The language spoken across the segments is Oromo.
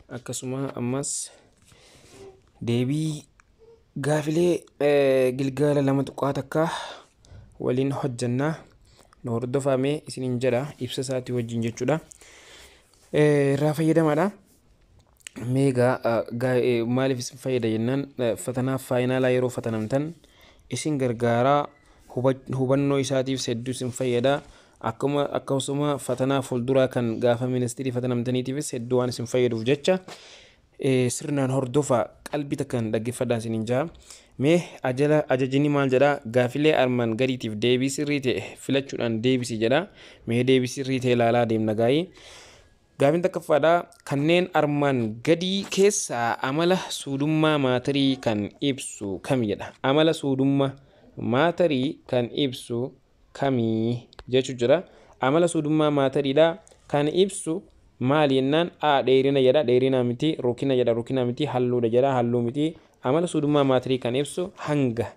Akkasuma ammas deebii gaafilee gilgaala 2.1 waliin hojjannaa nu hordofamee isiniin jedha ibsa isaatii wajjin jechuudha. Irraa fayyadamaadha. Meegaa maaliif isin fayyada jennaan fatanaa faayinaalaa yeroo fatanamtan isin gargaaraa hubannoo isaatiif hedduu isin fayyada. Akkuma akkasuma fatanaa fuulduraa kan gaafa ministirii fatanamtaniitiifis hedduu waan isin fayyaduuf jecha sirnaan hordofaa qalbii takkaan dhaggeeffadhaa isiniin jaha. Mee ajala ajajni maal jedhaa gaafilee armaan gadiitiif deebii sirrii ta'e filachuudhaan deebisi jedha. Mee deebii sirrii ta'e ilaalaa deemna gaa'ii. Gaafiin tokkoffaadha kanneen armaan gadii keessaa amala suudummaa maatarii kan ibsu kami jedha. Amala suudummaa maatarii kan ibsu kamii jechuu jira. Amala suudummaa maatariidha kan ibsu maali jennaan A dheerina jedha dheerina miti, rukina jedha rukina miti, halluudha jedha halluu miti. Amala suudummaa maatarii kan ibsu hanga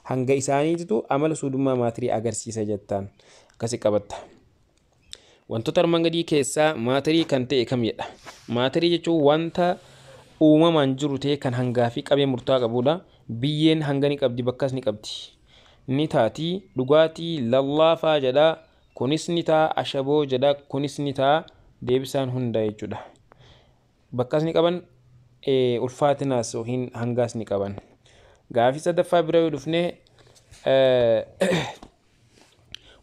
hanga isaaniititu amala suudummaa maatarii agarsiisa jettaan akkasi qabatta. Wantoota armaan gadii keessaa maatarii kan ta'e kam jedha. Maatarii jechuun wanta uumamaan jiru ta'e kan hangaa fi qabee murtaa'aa qabudha. Biyyeen hanga ni qabdi bakkas ni qabdi. Ni taati dhugaatii lallaafaa jedha. Kunis ni ta'a ashaboo jedha. Kunis ni ta'a deebisaan hunda jechuudha. Bakkas ni qaban ulfaatinaas yookiin hangaas ni qaban. Gaafii sadaffaa bira yoo dhufne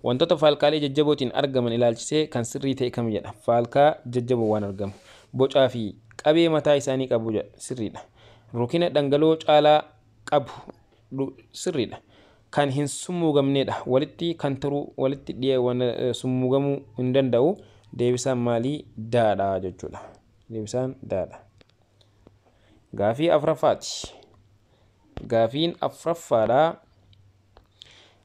wantoota faalkaalee jajjabootiin argaman ilaalchisee kan sirrii ta'e kam jedha. Faalkaa jajjaboo waan argamu. Bocaa fi qabee mataa isaanii qabu jedha sirriidha. Rukina dhangala'oo caalaa qabu sirriidha. Kan hin summuugamnedha. Walitti kan turuu walitti summuugamuu hin danda'u. Deebisaan maalii daadha jechuudha. Deebisaan daadha. Gaafii afuraffaati. Gaafiin afuraffaadha.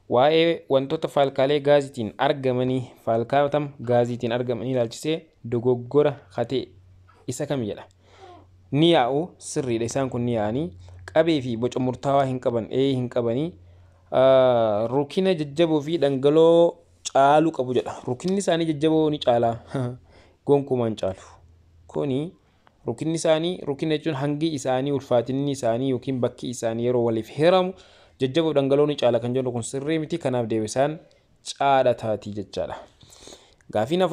Waa'ee wantoota faalkaalee gaaziitiin argamanii faalkaa tam gaaziitiin argamanii ilaalchisee dogoggora hatee isa kam jedha. Ni yaa'u sirriidha isaan kun ni yaa'anii qabee fi boca murtaawaa hin qaban ee hin qabanii rukina jajjaboo fi dhangala'oo caaluu qabu jedha. Rukinni isaanii jajjaboo ni caalaa gonkumaan caalu. Kuni rukinni isaanii rukina jechuun hangi isaanii ulfaatinni isaanii yookiin bakki isaanii yeroo waliif hiramu jajjaboo dhangala'oo ni caala kan jedhu kun sirrii miti kanaaf deebisaan caadha taatii jechaadha. Gaafiin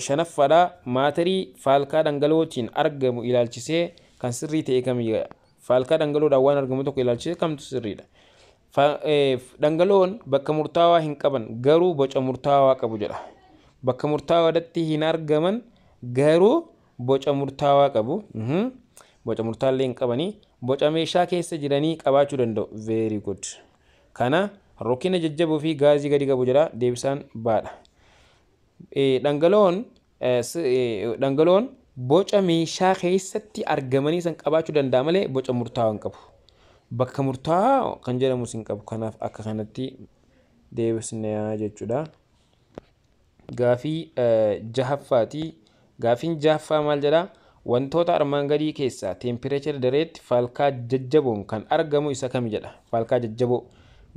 shanaffaadha maatarii faalkaa dhangala'ootiin argamu ilaalchisee kan sirrii ta'e kamiyya. Faalkaa dhangala'oodhaan waan argamu tokko ilaalchisee kamtu sirriidha. Dhangala'oon bakka murtaawaa hin qaban garuu boca murtaawaa qabu jedha. Bakka murtaawaadhaatti hin argaman garuu boca murtaawaa qabu. Boca murtaallee hin qabanii boca meeshaa keessa jiranii qabaachuu danda'u. Very good. Kana rukina jajjaboo fi gaazii gadi qabu jedha deebisaan baadha. Dhangala'oon boca meeshaa keessatti argamanii san qabaachuu danda'a malee boca murtaawaa hin qabu. Bakka murtaawaa kan jedhamus hin qabu. Kanaaf akka kanatti deebisnee jechuudha. Gaafii jahaffaati. Gaafiin jahaffaa maal jedhaa? Wantoota armaan gadii keessaa teempireechara dareetti faalkaa jajjaboon kan argamu isa kami jedha. Faalkaa jajjaboo.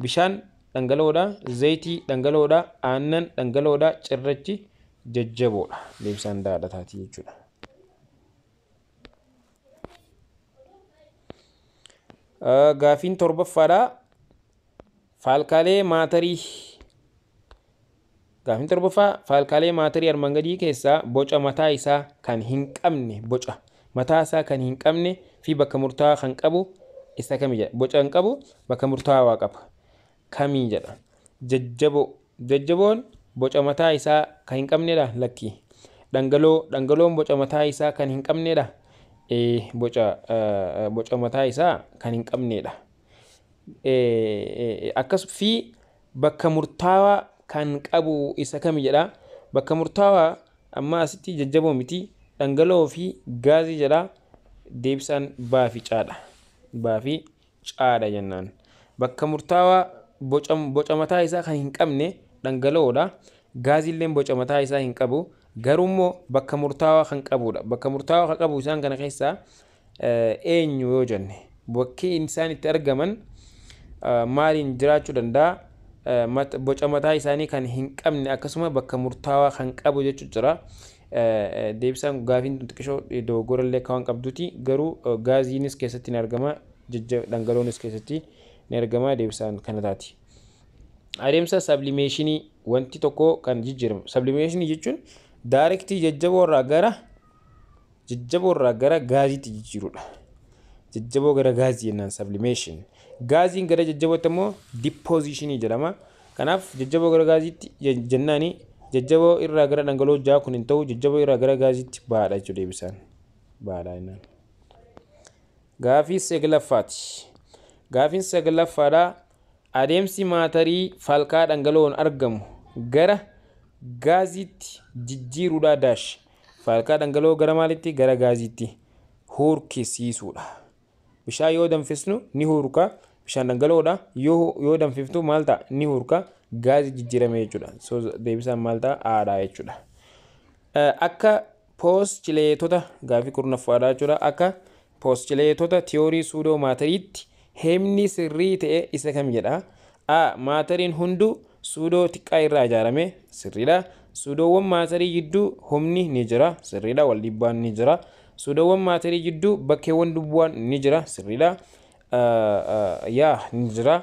Bishaan dhangala'oodha, zayitii dhangala'oodha, aannan dhangala'oodha, cirrachi jajjaboodha. Deebisaan daadha taati jechuudha. Gaafiin torbaffaadha. Faalkaalee maatarii. Gaafiin torbaffaa faalkaalee maatarii armaan gadii keessaa boca mataa isaa kan hin qabne boca mataa isaa kan hin qabne fi bakka murtaawaa kan qabu isa kami jedha. Boca hin qabu bakka murtaawaa qaba. Kamii jedha. Jajjaboo. Jajjaboon boca mataa isaa kan hin qabnedha lakkii. Dhangala'oo. Dhangala'oon boca mataa isaa kan hin qabnedha. Boca mataa isaa kan hin qabnedha. Akkas fi bakka murtaawaa kan qabu isa kami jedha. Bakka murtaawaa amma asitti jajjaboo miti dhangala'oo fi gaazii jedha. Deebisaan baa fi caadha. Baa fi caadha jennaan. Bakka murtaawaa boca mataa isaa kan hin qabne dhangala'oodha. Gaaziilleen boca mataa isaa hin qabu. Garuu immoo bakka murtaawaa kan qabudha. Bakka murtaawaa kan qabu isaan kana keessaa eenyu yoo jenne bakki isaan itti argaman maaliin jiraachuu danda'a? Boca mataa isaanii kan hin qabne akkasuma bakka murtaawaa kan qabu jechuu jira. Deebisaan gaafiin xiqqishoo dogoggorallee akka waan qabduuti, garuu gaaziinis keessatti ni argama, dhangala'oonis keessatti ni argama, deebisaan kana taati. Adeemsa sublimationii wanti tokko kan jijjiiramu. Sublimationii jechuun directii jajjaboo irraa gara gaaziitti jijjiirudha. Jajjaboo gara gaazii jennaan sublimation. Gaaziin gara jajjabootti immoo depositionii jedhama. Kanaaf jajjaboo gara gaaziitti jennaani jajjaboo irraa gara dhangala'oo ja'a kun hin ta'u, jajjaboo irraa gara gaaziitti baadha jechuudha deebisaan. Baadha jennaan. Gaafii saglaffaati. Gaafiin saglaffaadhaa adeemsi maatarii falkaa dhangala'oon argamu gara gaaziitti jijjiiruudhaa daash. Falkaa dhangala'oo gara maalitti? Gara gaaziitti hurkisiisuudha. Bishaan yoo danfisnu ni hurka. Bishaan dhangala'oodha. Yoo danfiftu maal ta'a? Ni hurka. Gaazii jijjiirame jechuudha. So deebisaan maal ta'a? Aadha jechuudha. Akka poostileetota gaafii kurnaffaadha jechuudha. Akka poostileetota tiyoorii suudoo maatariitti himni sirrii ta'e isa kam jedha? A. Maatariin hunduu suudoo xiqqaa irraa ijaarame, sirriidha. Suudoowwan maatarii gidduu humni ni jira, sirriidha. Wal dhiibbaan ni jira. Suudoowwan maatarii gidduu bakkeewwan duwwaan ni jira, sirriidha. Yaa ni jira.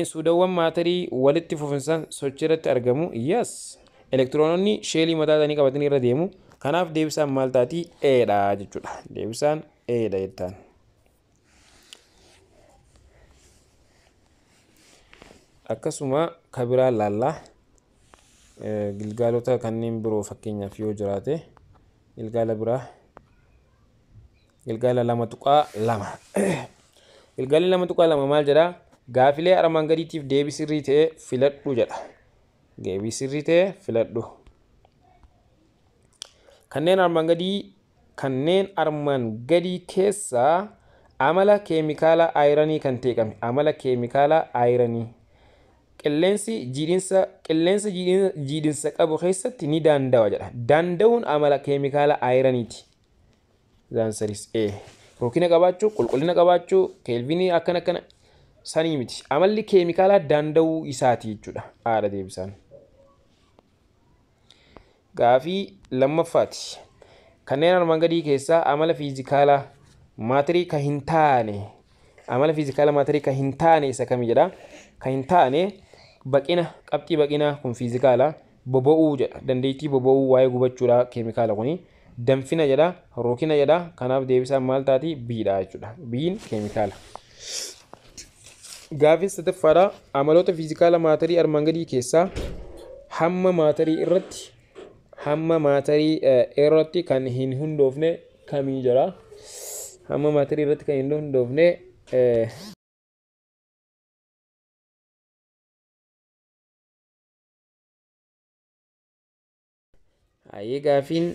Suudoowwan maatarii walitti fufinsaan sochii irratti argamu, yes. Elektiroononni sheelii mataa isaanii qabatanii irra deemu. Kanaaf deebisaan maal taati? Eedha jechuudha. Deebisaan eedha jettaan. Akkasuma kabiraa laallaa gilgaalota kanneen biroo fakkeenyaaf yoo jiraate gilgaala biraa gilgaala 2.2. Gilgaalli 2.2 maal jedhaa? Gaafilee armaan gadiitiif deebii sirrii ta'e filadhu jedha. Deebii sirrii ta'e filadhu. Kanneen armaan gadii keessaa amala keemikaala ayiranii kan ta'e kami? Amala keemikaala ayiranii. Qilleensi jiidhinsa qabu keessatti ni daandawa jedha. Daanda'uun amala keemikaala ayiraniiti. The answer is A. Rukkina qabaachuu, qulqullina qabaachuu, keelvinii akkana akkana sanii miti. Amalli keemikaalaa daanda'uu isaati jechuudha. Aadha deebisaan. Gaafii lammaffaati. Kanneen armaan gadii keessaa amala fiizikaalaa maatirii kan hin taane, amala fiizikaalaa maatirii kan hin taane isa kami jedha? Kan hin taane baqina, qabxii baqinaa kun fiizikaalaa, boba'uu jedha. Dandeettii boba'uu waa'ee gubachuudha keemikaala kuni. Danfina jedha, rukkina jedha. Kanaaf deebisaan maal taati? Biidha jechuudha. Biin keemikaala. Gaafiin sadaffaadha. Amaloota fiizikaala maatarii armaan gadii keessaa hamma maatarii irratti kan hin hundoofne kamii jedha? Hamma maatarii irratti kan hin hundoofne gaafiin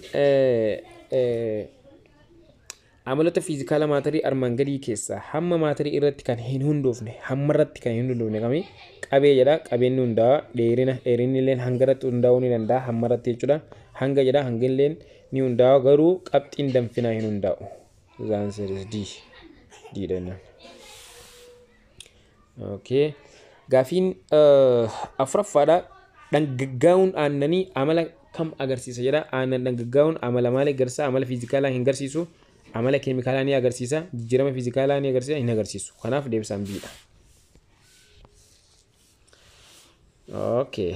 amaloota fiizikaala maatarii armaan gadii keessaa hamma maatarii irratti kan hin hundoofne, hamma irratti kan hin hundoofne kami? Qabee jedha. Qabeen ni hundaa'a. Dheerina, dheerinni illee hanga irratti hundaa'uu ni danda'a, hamma irratti jechuudha. Hanga jedha, hangi illee ni hundaa'a, garuu qabxiin danfinaa hin hundaa'u. The answer is D. D dha. Okay. Gaafiin afuraffaadha. Dhangaggaa'uun aannanii amala kam agarsiisa jedha. Aannan dhangaggaa'uun amala maalii agarsiisa? Amala fiizikaalaa hin agarsiisu. Amala keemikaalaa ni agarsiisa. Jijjiirama fiizikaalaa ni agarsiisa, hin agarsiisu. Kanaaf deebisaan B dha. Okay.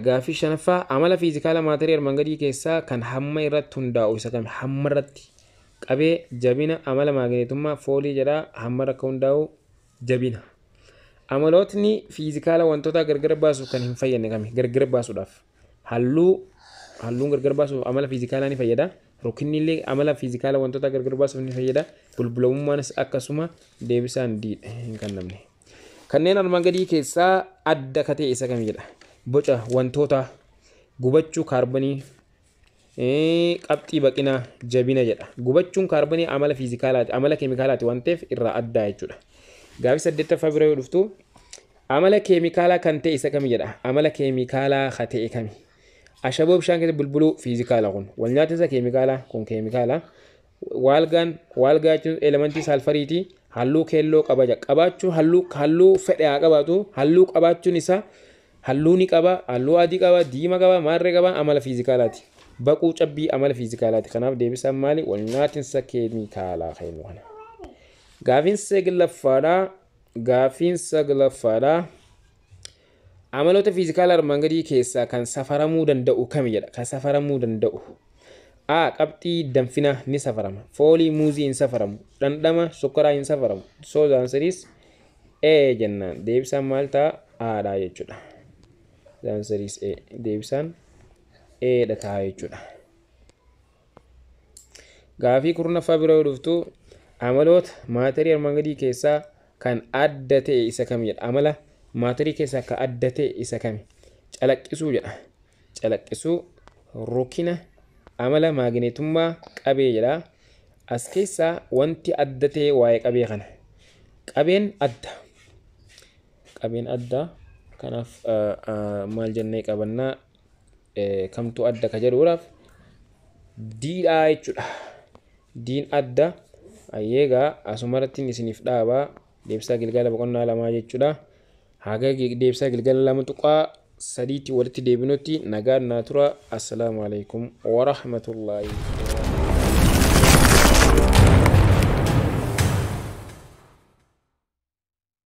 Gaafii shanaffaa amala fiizikaala maatarii armaan gadii keessaa kan hamma irratti hundaa'u isa kami? Hamma irratti qabee, jabina, amala maagneetummaa, foolii jedha. Hamma irra akka hundaa'u jabina. Amalootni fiizikaala wantoota gargar baasuuf kan hin fayyadne kami? Gargar baasuudhaaf. Halluun gargar baasuuf amala fiizikaalaa ni fayyada. Rukkinni illee amala fiizikaala wantoota gargar baasuuf ni fayyada. Bulbulamummaanis akkasuma. Deebisaan D hin kennamne. Kanneen armaan gadii keessaa adda ka ta'e isa kami jedha? Boca wantoota, gubachuu kaarbonii, qabxii baqinaa, jabina jedha. Gubachuun kaarbonii amala fiizikaalaati, amala keemikaalaati waan ta'eef irraa addaa jechuudha. Gaafii saddeettaffaa bira yoo dhuftu amala keemikaalaa kan ta'e isa kami jedha? Amala keemikaalaa ka ta'e kami? Ashaboo bishaan keessatti bulbuluu fiizikaala kun. Wal nyaata isa keemikaalaa kun keemikaala. Waalgaa jechuun elementii saalfariiti. Halluu keelloo qaba jedha. Qabaachuu halluu fedhe haa qabaatu, halluu qabaachuun isaa halluu ni qaba, halluu adii qaba, diimaa qaba, maarree qaba, amala fiizikaalaati. Baquu cabbii amala fiizikaalaati. Kanaaf deebisaan maali? Wal nyaatinsa keemikaalaa kennu kana. Gaafiin saglaffaadhaa. Gaafiin saglaffaadhaa. Amaloota fiizikaalaa armaan gadii keessaa kan safaramuu danda'u kami jedha. Kan safaramuu danda'u. A. Qabxii danfinaa ni safarama. Foolii muuzii hin safaramu. Dhandhama sukkaraa hin safaramu. So the answer is A jennaan. Deebisaan maal ta'a? A dha jechuudha. The answer is A. Deebisaan A dha ta'a jechuudha. Gaafii 10ffaa bira yoo dhuftu, amaloota maatarii armaan gadii keessaa kan adda ta'e isa kami jedha. Amala maatarii keessaa kan adda ta'e isa kami? Calaqqisuu jedha. Calaqqisuu, rukina, amala maagineetummaa qabee jedha. As keessaa wanti adda ta'e waa'ee qabee kana. Qabeen adda. Qabeen adda. Kanaaf maal jennee qabannaa, kamtu adda ka jedhuudhaaf diidhaa jechuudha. Diin adda. Ayyeegaa asumarratti isiniif dhaabaa, deebisaa gilgala boqonnaa 2 jechuudha. Haga deebisaa gilgala 2.3tti walitti deebinutti nagaan naa tura. Assalaamu alaikum warahmatullaahi.